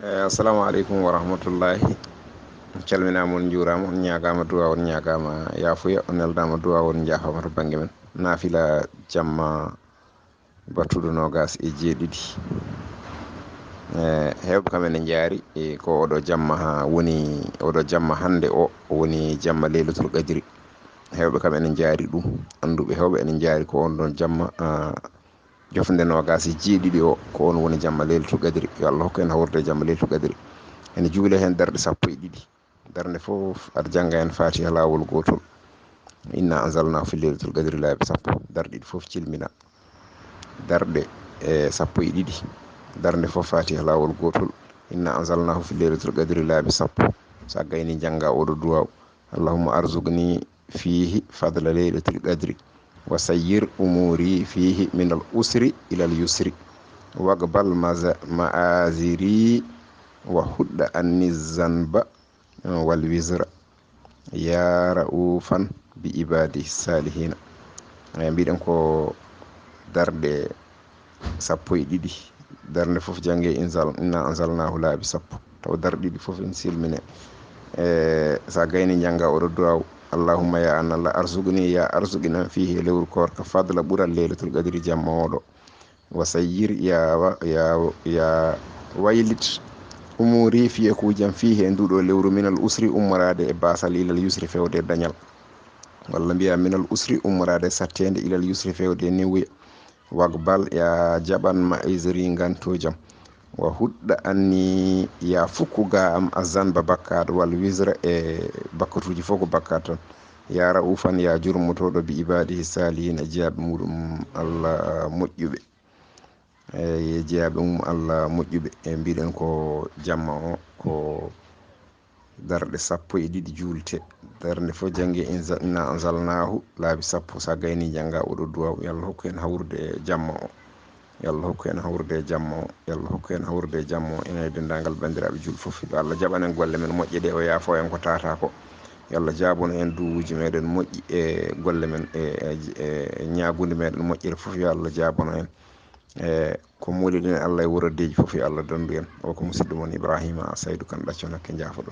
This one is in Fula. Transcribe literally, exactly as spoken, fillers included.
Eh, assalamu aleykum wa rahmatullahi. On calminaama, on njuuraama, on ñaagaama du'a, on ñaagaama yaafuya, on neldaama du'a, on njaafaama to bannge men. Naafila jamma battuɗo noogaas e jeeɗiɗi. Eh, heewɓe kam ene njaari, eh, ko oɗo jamma ha woni, oɗo jamma hannde o woni jamma Leylatul Qadri. Heewɓe kam ene njaari ɗum, annduɓe heewɓe ene njaari ko on ɗon jamma, ah, jofnde noogaas e jeeɗiɗi o, ko on woni jamma Leylatul Qadri. Yo Allah hokku en hawrude e jamma Leylatul Qadri. Ene juule heen darɗe sappo e ɗiɗi. Darnde fof aɗa jannga heen Fatiha laawol gootol. Inna anzalnahu fi Leylatul Qadri laabi sappo. Darɗe ɗiɗi fof cilmina. Darɗe, e, sappo e ɗiɗi. Darnde fof Fatiha laawol gootol. Inna anzalnahu fi Leylatul Qadri laabi sappo. So a gayni, njannga oɗo duwaaw. Allahumma arzuqni fihi fadla Leylatul Qadri. Wa sayyir umuri fihi minal usri ilal yusri. Waqbal maza-, ma'aziri wa hudda anni zanba wal wizra. Ya ra'ufan bi ibadi salihina. Eh, mbiɗen ko darɗe sappo e ɗiɗi. Darnde fof jannge inzal-, inna anzalnahu laabi sappo. Taw darɗe ɗiɗi fof ene silmine. Eh, so a gayni, njannga oɗo duwaaw. Allahumma ya an Allah, arzuqni, ya arzuqinam fihi e lewru koorka, fadla ɓural Leylatul Qadri jamma oɗo. Wa sayyir, ya wa-, ya, ya waylit umuri fiyekuujam fihi e nduɗo lewru minal usri ummoraade e baasal ilal yusri fewde e dañal. Walla mbiya minal usri ummoraade e satteende ilal yusri fewde e newuya. Waqbal, ya jaɓan ma'aziri ngantoojam. Wa hudda anni, ya fukku ga am azanba bakkaat wal wizra e bakkatuuji fof ko bakkaat tan. Ya ra'ufan, ya jurmotooɗo bi ibadihi salihin e jeyaaɓe muɗum Allah moƴƴuɓe. Eyi, e jeyaaɓe mum Allah moƴƴuɓe. E mbiɗen ko jamma o, ko darɗe sappo e ɗiɗi juulte. Darnde fof jannge inza-, inna anzalnahu laabi sappo. So a gayni, njannga oɗo duwaaw. Yo Allah hokku en hawrude e jamma o. Yo Allah hokku en hawrude e jamma o. Yo Allah hokku en hawrude e jamma o. Enen e denndaangal banndiraaɓe juulɓe fof. Yo Allah jaɓan en golle men moƴƴe ɗe, o yaafo en ko tata ko. Yo Allah jaabono en duwuuji meɗen moƴƴi e golle men e, e, e ñaagunde meɗen moƴƴere fof. Yo Allah jaabono en. E ko muuli ɗen Allah e wuradeeji fof, yo Allah danndu en. O ko musidɗo mon Ibrahima Saydu Kan Ɗacco Nakke Njaafoɗo.